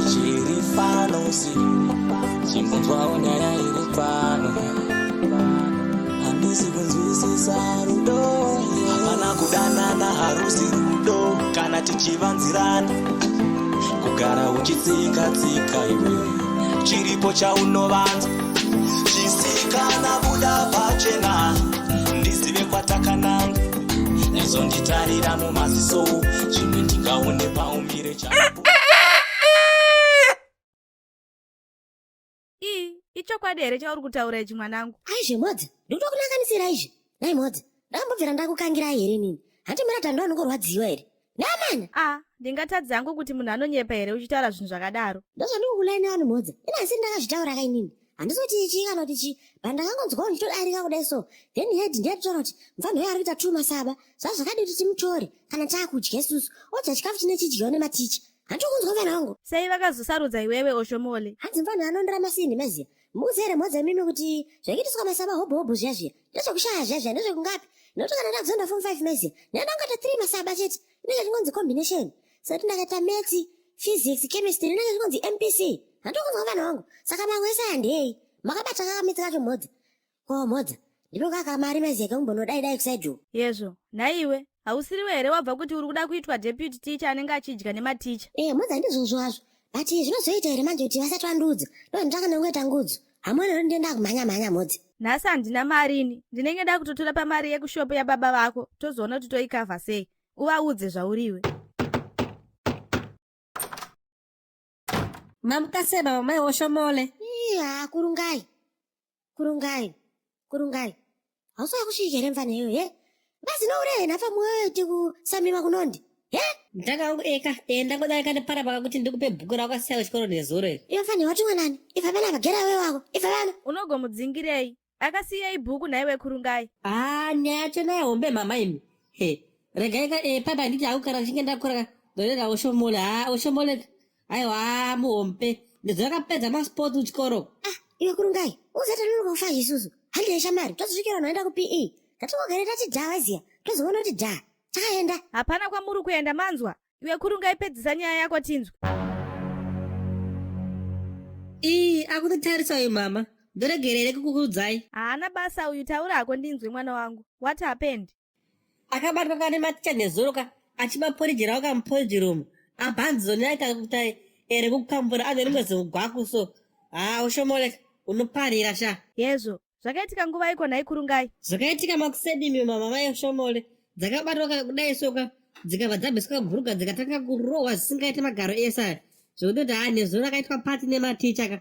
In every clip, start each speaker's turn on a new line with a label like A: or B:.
A: Chiri pano si chimbonzwawo nyaya iri pano. Handisi kunzwisisa rudo. Hapana kudanana, harusi rudo kana tichivanzirana. Kugara uchitsika tsika iwe, chiripo chaunovanza. Chisikana, buda pachena ndizive kwatakananga. Nezonditarira mumaziso, zvimwe ndingaone paumire chaipo.
B: Ii, ichokwadi here chauri kutaura ichi, mwanangu?
C: Aizve Modzi, ndikutokunanganisira izvi. Nai Modzi, ndakambobvira ndakukangirai here inini? Hanti murata ndo anongorwadziwa here namanya?
B: A, ndingatadza hangu kuti munhu anonyepa here uchitaura zvinhu zvakadaro?
C: Ndozvandikukulaini vanhu Modzi. Ina asiri ndakazvitaura ka inini. Handisi kuti chii kana kuti chii, but ndakangonzwawo ndichitodarika kudai so. Then head ndiyatotaura kuti mufana uyo ari kuita two masaba. Zvazvakadi kuti timutore kana taakudya isusu. Odya chikafu chine chidyiwa nematicha. Handitokunzwa mufana wangu.
B: Sei vakazosarudza iwewe, Oshomole?
C: Hanzi mufana anondora masini maziya. Muudze here Modzi imimi kuti zvekuitiswa masaba hobho hobho zviya zviya ndezvekushaya zviya zviya, ndezvekungapi? Nokuti kana ndakuzonda form 5 maziya, ndinoda kungoita 3 masaba chete. Inenge chingonzi combination. Sekuti ndakaita maths, physics, chemistry, inenge chingonzi MPC. Handitokunzwa mufana wangu. Saka mamwe ese handei. Makabata kakamitsi kacho Modzi. Ko Modzi, ndipo kaka mari maziya kekumbonodai dai kusaidi uko.
B: Yezvo, nhaiwe, hausiriwe here wabva kuti uri kuda kuitwa deputy teacher anenge achidya nematicha?
C: Eh, Modzi, handizvozvo hazvo. But zvinozoita here manje kuti vasati vandiudza? Ndo ndakanga ngudzo. Hamuna here ndienda kumhanya mhanya Modzi?
B: Nhasi handina mari ini. Ndinenge da kutotora pamari yekushopo yababa vako, tozoona kuti toikavha sei. Uvaudze zvauriwe.
D: Mamukasema mama Oshomole.
C: Iya, Kurungai. Kurungai. Kurungai. Hausa kusvika here mfana iyoyo, he? Bazi noure nafa mweyo tikusamiwa kunondi. He?
D: Ndanga wangu eka, ndangodarika nepara kuti ndikupe bhuku rakasiya kuchikoro nezuro iri.
C: Iwe mfana watumwa nani? Ibva panapa, gera iwe wako. Ibva pano.
B: Unogomudzingirei? Akasiyei bhuku nhaiwe Kurungai?
D: Ah, nyaya yacho naye hombe mama imi. He, regai ka papa nditi hangu kana ndichinge ndakura ndorera Oshomole. Ah, Oshomole. Aiwa, muhombe. Ndidzo rakapedza masports kuchikoro.
C: Ah, iwe Kurungai. Uzati anonoka kufa isusu. Handi shamari, tozosvikira vanhu vaenda kuPE. Tatingogare tati dha waziya. Tozoona kuti dha. Takaenda.
B: Hapana kwamuri kuenda, manzwa? Iwe Kurungai, pedzisa nyaya yako tinzwe.
D: Ii, akutitarisa uyu mama. Ndoregerere kukukudzai.
B: Haana basa uyu, taura hako ndinzwe, mwana wangu. What happened?
D: Akabatwa kane maticha nezuro ka achiba porridge ravo kamuporridge room. Abhanzoni aita kuti ere kukambura ane rimwe zigwaku so. Ah, Oshomole unoparira sha.
B: Yezvo, zvakaitika nguva iko nhai Kurungai?
D: Zvakaitika makuseni imi mama mai Oshomole. Dzakabatwa ka kudai soka dzikabva dzabviswa bhuruga dzikatanga kurohwa zvisingaite magaro ese aya. Zvekutoti haa nezuro akaitwa pati nematicha ka.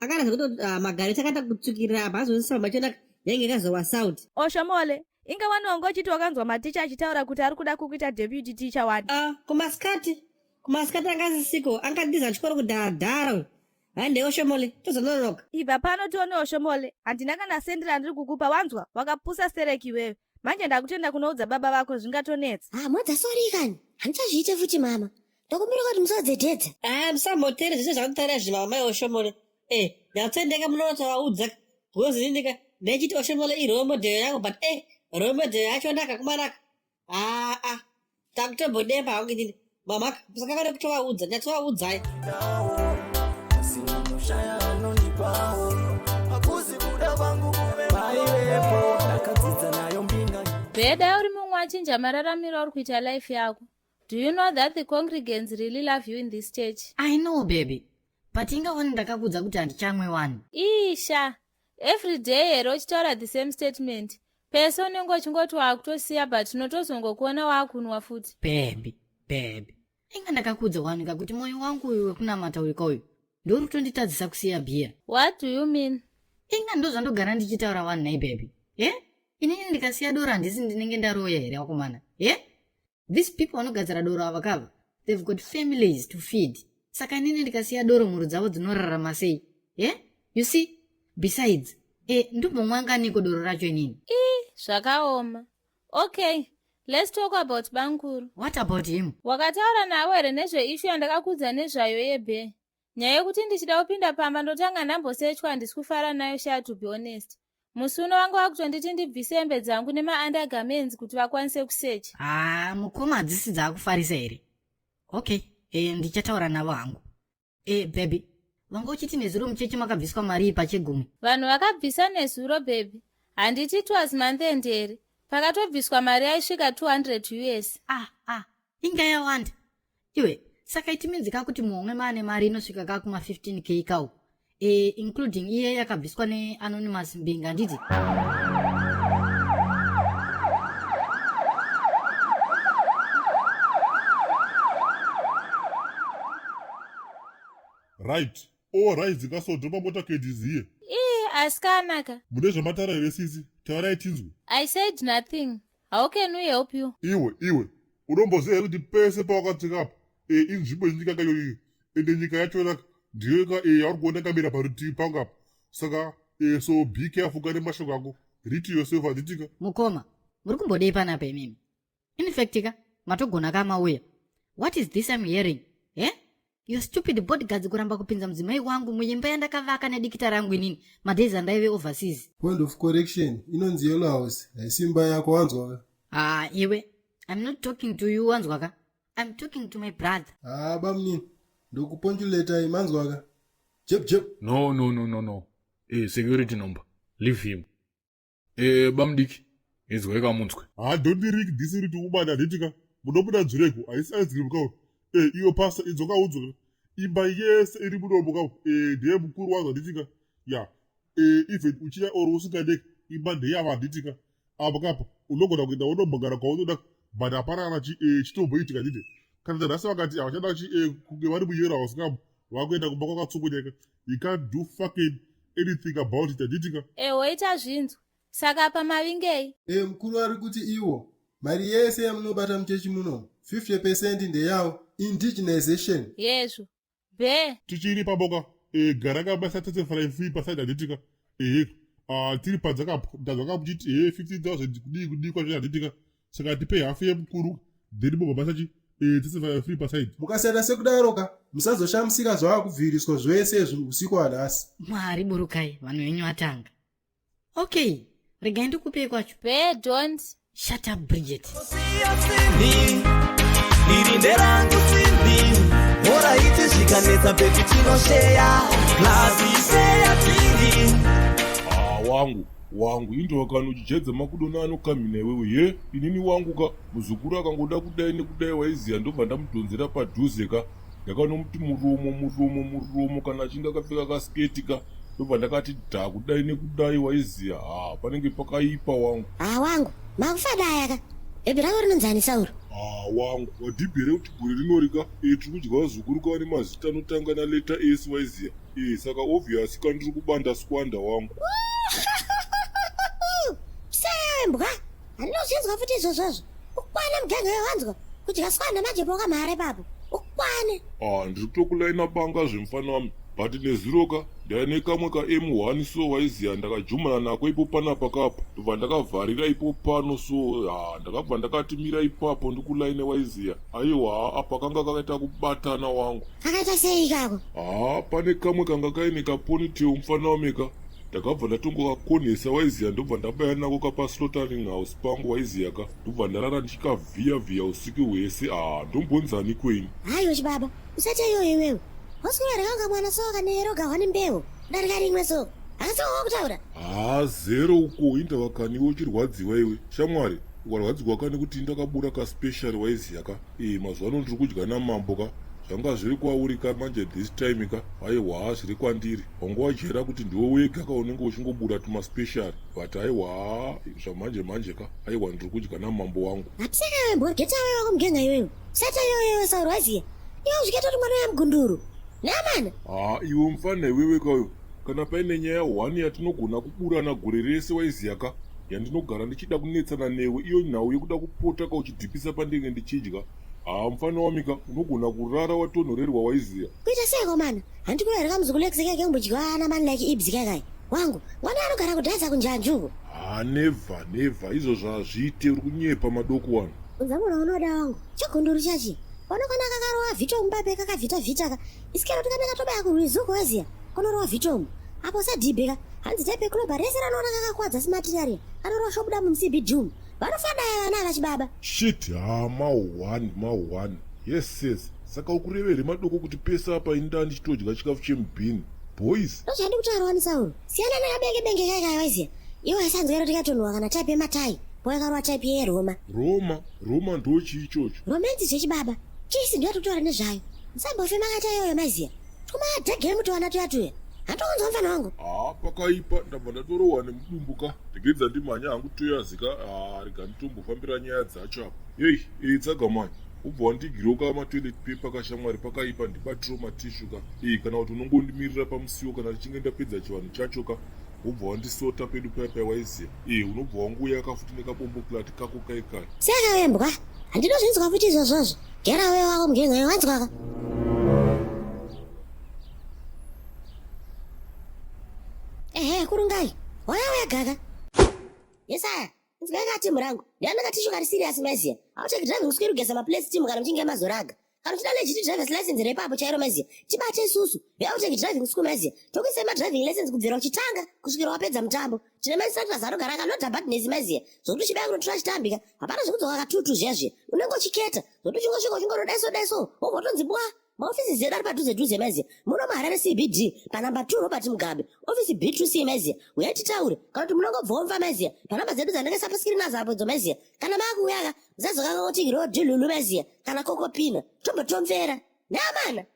D: Akana zvekutoti magaro ese akaita kutsvukirira apa azosisa machona yainge yakazorwa salt.
B: Oshomole, inga wani wanga uchiti wakanzwa maticha achitaura kuti ari kuda kukuita deputy teacher wani?
D: Ah, kumasikati. Kumasikati anga asisiko, angadiza chikoro kudhara. Hande Oshomole, tozononoka.
B: Ibva pano tione, Oshomole. Handina kana sendi randiri kukupa, wanzwa? Wakapusa stereki iwewe. Manje ndakutenda kunoudza baba vako, zvingatonetsa.
C: Ah, Modza, sorry kani. Handichazviite futi mama. Ndokumbira kuti musadzededza.
D: Ah, musambotere zvese zvakutaura izvi mama mai Oshomole. Nyatsendeka munotovaudza because inini ka ndechiti Oshomole irole model yangu, but role model yacho ndakakumanaka. Ah ah, takutombodemba hangu inini. Mama, musakangane kutovaudza, nyatsovaudzai.
A: Asi unoshaya anondipawo. Hakusi kuda kwangu kuve maivepo. Ndakadzidza nayo mbinga.
E: Bheda uri mumwe wachinja mararamiro auri kuita life yako. Do you know that the congregants really love you in this church?
F: I know, baby, but ingawani ndakakudza kuti handichamwe wani.
E: Isha, every day here uchitaura the same statement? Pese unenge uchingoti waakutosiya, but unotozongokuona waakunwa futi.
F: Baby, baby, inga ndakakudza wani kakuti mwoyo wangu uyu wekunamata uyu kauyu ndori kutonditadzisa kusiya bhiya.
E: What do you mean?
F: Inga ndozvandogara ndichitaura wani nhai baby. Ye, inini ndikasiya doro handisi ndinenge ndaroya here wakomana? Ye, these people vanogadzira doro ava kava, they've got families to feed. Saka inini ndikasiya doro, mhuri dzavo dzinorarama sei? Ye, you see, besides ndombomwanganiko doro racho inini?
E: Ii, zvakaoma. Okay, let's talk about Bankuru.
F: What about him?
E: Wakataura navo here nezveissue yandakakudza nezvayo yebe? Nyaya yekuti ndichida kupinda pamba ndotanga ndambosechwa, handisi kufara nayo sha, to be honest. Musi uno vanga vakutonditi ndibvise hembe dzangu nemaundergarments kuti vakwanise kusecha.
F: Ah, mukoma, hadzisi dzaakufarisa here? Okay, ndichataura navo hangu. E baby, vanga uchiti nezuro muchechi makabviswa marii pachegumi?
E: Vanhu vakabvisa nezuro baby. Handiti it was month end here? Pakatobviswa mari yaisvika 200 us.
F: Ah ah, inga yawanda. Iwe, saka it means ka kuti muhomwe maane mari inosvika ka kuma 15k ka uku. E, including iye yakabviswa neanonymous mbinga handiti?
G: Right. All right, dzikasodopa motorcade is here.
E: Ii, asikanaka.
G: Mune zvamatara here sisi? Taurai tinzwe.
E: I said nothing. How can we help you?
G: Iwe, iwe, unomboziva here kuti pese pawakatsika apa e, inzvimbo yenyika kayoiyo ende nyika yacho ndiyo ka e, yauri kuona kamira parutivi pangu apa saka e, so be careful kane mashoko ako read yourself handitika.
F: Mukoma, muri kumbodei panapa imimi? In fact ka, matogona ka mauya. What is this I'm hearing? Eh? Your stupid bodyguards kuramba kupinza mudzimai wangu muimba yandakavaka nedikita rangu inini madays andaive overseas.
H: Point of correction, inonzi yellow house, haisi imba yako wanzwa ka?
F: Ah, iwe, I'm not talking to you wanzwa ka? I'm talking to my brother.
H: Ah, bamunini, ndokuponjuletai manzwa ka? Jep jep.
I: No, no, no, no, no. Eh, security number. Leave him. Eh, bamdiki. Inzwai kamunzwe.
G: Ha, don't rik this riti woman handiti ka? Munobuda nzvireko, haisi ice cream ka? Eh, iyo pastor idzoka udzwe. Imba yese iri mudombo ka? Eh, ndiye mukuru wazo handiti ka? Ya. Eh, even uchida or usingade imba ndeyava handiti ka? Apa kapa unogona kuenda unomhangara kwaunoda but hapana kana chi eh, chitomboitika handiti? Kana nhasi vakati havachada chi eh, kunge vari muyero house kamo vakuenda kumba kwakatsukunyeka you can't do fucking anything about it handiti ka?
E: Eho ita zvinzwa. Saka apa mavingei?
H: E mukuru ari kuti iwo mari yese yamunobata muchechi muno 50 percent ndeyawo indigenization.
E: Yezvo. Bee.
G: Tichiri paboka e, gara kabasa tete fry free paside handitika ehe ah, tiri panze kapo ndanzwa kamuchiti he 15000 kudii kudii kwacho handitika saka tipei hafu yemukuru then mobva basa chi e, tete fry free paside.
H: Mukasaita sekudaro ka musazoshamisika zvava kubviriswa zvese izvi usiku hwanhasi.
F: Mwari burukai vanhu venyu vatanga. Okay, regai ndikupei kwacho.
E: Bee don't.
F: Shut up Bridget.
A: Iri nderangu simbi horaiti zvikanetsa bebi tinosheya glazi seya tiri.
G: Ah, wangu wangu indova kana uchijaidza makudona anokamhina iwewe ye inini wangu ka muzukuru akangoda kudai nekudai waiziya ndobva ndamudhonzera padhuze ka ndakanomuti muromo muromo muromo kana achinge akapfeka kasketi ka ndobva ndakati dha kudai nekudai waiziya ha panenge pakaipa wangu.
C: Ha wangu makufadaya ka bhebhi rako rinonzani Sauro?
G: Ha wangu wadhibhi here kuti gore rinori ka e tiri kudya vazukuru ka vane mazita anotanga naleta S waiziya e saka obvious ka ndiri kubanda squanda wangu.
C: Psaya wembwa handinozvinzwa futi izvozvozvo ukwane muganga wewanzwa kudya squanda manje pokamhara ipapo ukwane.
G: Ah ndiri kutokulaina banga zvemufana wami but nezuro ka ndaine kamwe ka M1 so waiziya ndakajumana nako ipo panapa kapa ndobva ndakavharira ipo pano so ha ndakabva ndakati mira ipapo ndikulaine waiziya aiwa apa kanga kakaita kubatana wangu.
C: Kakaita sei ikako?
G: Haa pane kamwe kanga kaine kaponytail mufana wami ka ndakabva ndatongokakonhesa waiziya ndobva ndabaya nako kapa slaughtering house pangu waiziya ka ndobva ndarara ndichikavhiya vhiya usiku hwese haa ndombonzani kwenyu.
C: Hayo chibaba usati iyoyo iwewe waswera rekanga mwana so kanero gahwa nembeu kudarika rimwe so akasiwa wakutaura.
G: Haa zero uko indava kani iwe uchirwadziwa iwe shamwari ukarwadzirwa kani kuti ndakabura ka special waiziya ka ee mazuva ano ndiri kudya namambo ka zvanga zviri kwauri ka manje this time ka aiwa zviri kwandiri wanga wajaira kuti ndiwe wega ka unenge uchingobura tumaspecial but aiwa zvamanje manje ka aiwa ndiri kudya namambo wangu.
C: Hapsaka iwe mbwa geta iwe wako mugenga iwewe sata iwe iwe sauro waziya iwe uzvikaita kuti mwana uya mugunduru namana.
G: Haa iwe mfana iwewe ka uyo kana paine nyaya one yatinogona kuburana gore rese waiziya ka yandinogara ndichida kunetsana newe iyo nhau yekuda kupota ka uchidhipisa pandenge ndichidya haa mfana wamika unogona kurara watonhorerwa waiziya.
C: Kuita sei komana handi kuya reka muzukuru ekuzeka kekumbodyiwa namani like ibs kakai wangu mwana anogara kudhanza kunjanji uko.
G: Haa never never izvozvo hazviite uri kunyepa madoko wani.
C: Unza munhu unoda wangu chigunduru chachi unokona kakarova vhito mumbape kakavhita vhita ka isikero tikana katobaya kurwizi uko waziya konorova vhito umu apo usadhibhe ka hanzi type club rese ranoona kakakwadza simatinari anorova shobuda mumcbd umu vanofadaya vana ava chibaba.
G: Shit haa ma one ma one yes yes. Saka ukureva here madoko kuti pese apa ini ndaa ndichitodya chikafu chemubhini? Boys.
C: Ndozvandi kutaura wani Sauro. Siyana nakabenge benge kai kai waiziya. Iwe asanzwero tikatonhuwa kana type yematai. Boy akarova type yeRoma.
G: Roma, Roma ndochii ichocho?
C: Romance zvechibaba. Chisi ndiyo yatikutora nezvayo. Musambofe makata iyoyo maiziya. Twumadhegemu tuwana tuya tuya. Handikunzwa mfana wangu.
G: Haa pakaipa ndabva ndatorohwa nemudumbu ka. Regedza ndimhanya hangu toyazika. Haa rega nditombofambira nyaya dzacho apa. Hey, hey tsaga mani. Ubva wandigirawo ka matoilet paper ka shamwari pakaipa ndibatiro matishu ka. Hey, kana kuti unongondimirira pamusiwo kana ndichinge ndapedza chivanhu chacho ka. Wobva wandisota pedu paya paya waiziya. Eh, unobva wanguya ka futi nekabombo klati kako kai kai.
C: Saka wembwa, handinozvinzwa futi izvozvozvo. Gera wewe wako mugenga wanzwa ka. Ehe, kurungai. Waya waya gaka. Yesaya, inzwai ka timu rangu. Ndiani katishu kari serious maiziya. Hauteki driving school kugeza maplace timu kana muchinge mazoraga. Kana uchida legit driver's license repapo chairo maiziya. Tibate isusu. Hauteki driving school maiziya. Tokuisai madriving lessons kubvira uchitanga kusvikira wapedza mutambo. Tine mainstructors anogara akalodha badness maiziya. Zvokuti uchibaya kunotora chitambika. Hapana zvekudzoka katutu zviya zviya. Unenge uchiketa. Zvokuti uchingosvika uchingonodaiso daiso. Wobva watonzi bwa. Maofisi edu ari padhuze dhuze maiziya. Muno muHarare CBD panamba 2 Robert Mugabe. Ofisi B2C maiziya. Uyai titaure. Kana kuti munongobvomva maiziya. Panamba dzedu dzandakaisa paskirini nadzo apo idzo maiziya. Kana maakuuya ka musazokanganwa kuti road lulu maiziya kana kokopina. Tombotomvera. Neamana.